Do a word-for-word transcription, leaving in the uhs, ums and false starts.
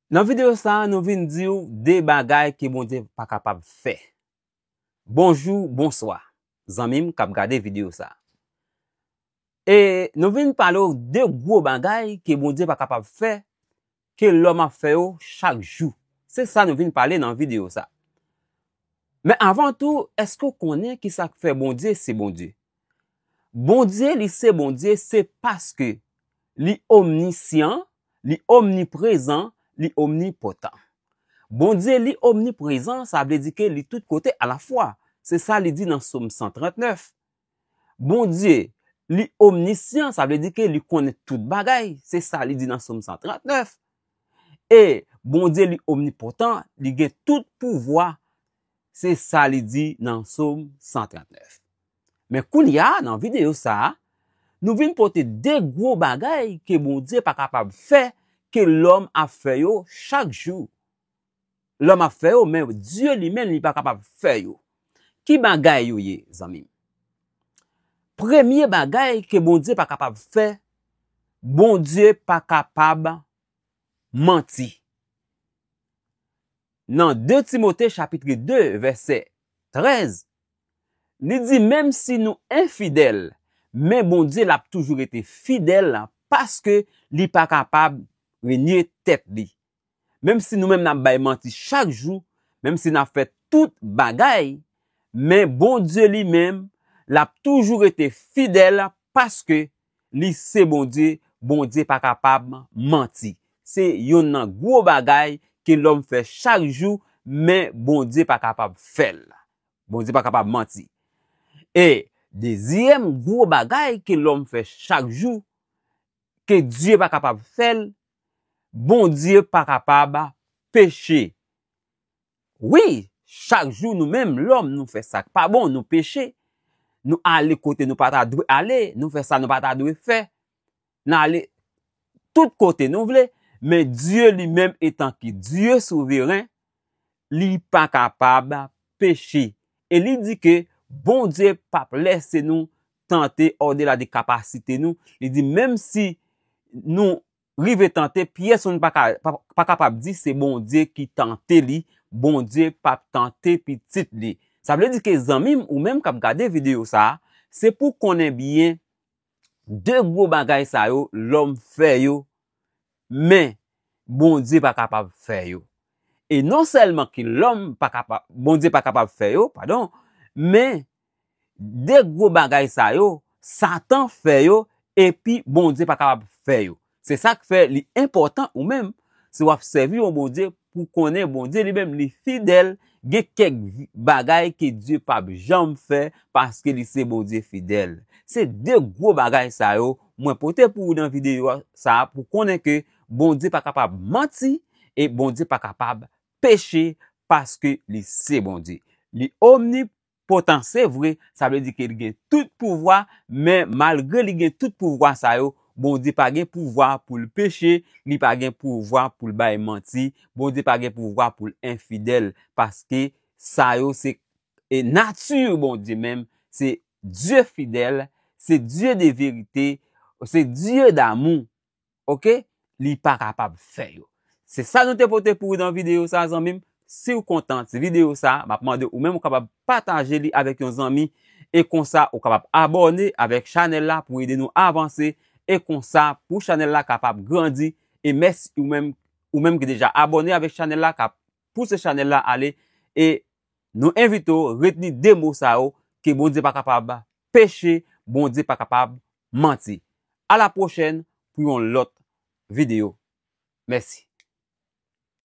Nan videyo sa a, nou vin di w de bagay ke Bondye pa kapab fè. Bonjou, bonswa, zanmi m k ap gade videyo sa a. E nou vin pale w de gwo bagay ke Bondye pa kapab fè, ke lòm ap fè yo chak jou. Se sa nou vin pale nan videyo sa a. Men avan tou, èske w konnen ki sa k fè Bondye se Bondye? Bondye, li se Bondye, se paske li omnisyan, li omniprezan, li omnipotan. Bondye, li omniprezan, sa vle di ke li tout kote alafwa. Se sa li di nan Sòm san trant nèf. Bondye, li omnisyan, sa vle di ke li konnen tout bagay. Se sa li di nan Sòm san trant nèf. E Bondye, li omnipotan, li gen tout pouvwa. Se sa li di nan Sòm san trant nèf. Men kounye a, nan videyo sa a, nou vin pote de gwo bagay ke Bondye pa kapab fè, ke lòm ap fè yo chak jou. Lòm ap fè yo, men Dye li menm, li pa kapab fè yo. Ki bagay yo ye, zanmi m? Premye bagay ke Bondye pa kapab fè, Bondye pa kapab manti. Nan de Timote chapit de vèsè trèz, li di, menm si nou enfidèl, men Bondye l ap toujou rete fidèl paske li pa kapab renye tèt li. Menm si nou menm n ap bay manti chak jou, menm si n ap fè tout bagay, men Bondye li menm, l ap toujou rete fidèl paske li se Bondye, Bondye pa kapab manti. Se youn nan gwo bagay ke lòm fè chak jou, men Bondye pa kapab fè l. Bondye pa kapab manti. E dezyèm gwo bagay ke lòm fè chak jou, ke Dye pa kapab fè l, Bondye pa kapab peche. Wi, chak jou nou menm lòm nou fè sa k pa bon, nou peche. Nou ale kote nou pa ta dwe ale, nou fè sa nou pa ta dwe fè. Nou ale tout kote nou vle, men Dye li menm etan ki Dye souveren, li pa kapab peche. E li di ke Bondye p ap lèse nou tante odela de kapasite nou. Li di menm si nou rive tante, pyès moun pa ka, pa, pa kapab di se Bondye ki tante li, Bondye p ap tante pitit li. Sa vle di ke zanmi m ou menm k ap gade videyo sa a, se pou konnen byen de gwo bagay sa yo, lòm fè yo, men Bondye pa kapab fè yo. E non sèlman ke lòm pa kapab, Bondye pa kapab fè yo, padon, men de gwo bagay sa yo, Satan fè yo, epi Bondye pa kapab fè yo. Se sa k fè li enpòtan ou menm, si w ap sèvi yon Bondye, pou konnen Bondye li menm li fidèl, gen kèk vi-, bagay ke Dye p ap janm fè, paske li se Bondye fidèl. Se de gwo bagay sa yo mwen pote pou ou nan videyo sa a, pou konnen ke Bondye pa kapab manti e Bondye pa kapab peche, paske li se Bondye. Li omnipotan, se vre, sa vle di ke li gen tout pouvwa, men malgre li gen tout pouvwa sa yo, Bondye pa gen pouvwa pou l peche, li pa gen pouvwa pou l bay manti, Bondye pa gen pouvwa pou l enfidèl, paske sa yo se, e, nati Bondye menm, se Dye fidèl, se Dye de verite, se Dye damou. Oke? Li pa kapab fè yo. Se sa nou te pote pou ou nan videyo sa, zanmi m. Si w kontan ti videyo sa, m ap mande ou menm ou kapab pataje li avèk yon zanmi. E konsa, ou kapab abòne avèk chanèl la pou ede nou avanse. E konsa, pou chanèl la kapab grandi. E mèsi ou menm, ou menm ki deja abòne avèk chanèl la, k ap pouse chanèl la ale. E nou envite w retni de mo sa yo, ke Bondye pa kapab peche, Bondye pa kapab manti. A la pwochèn pou yon lòt videyo. Mèsi.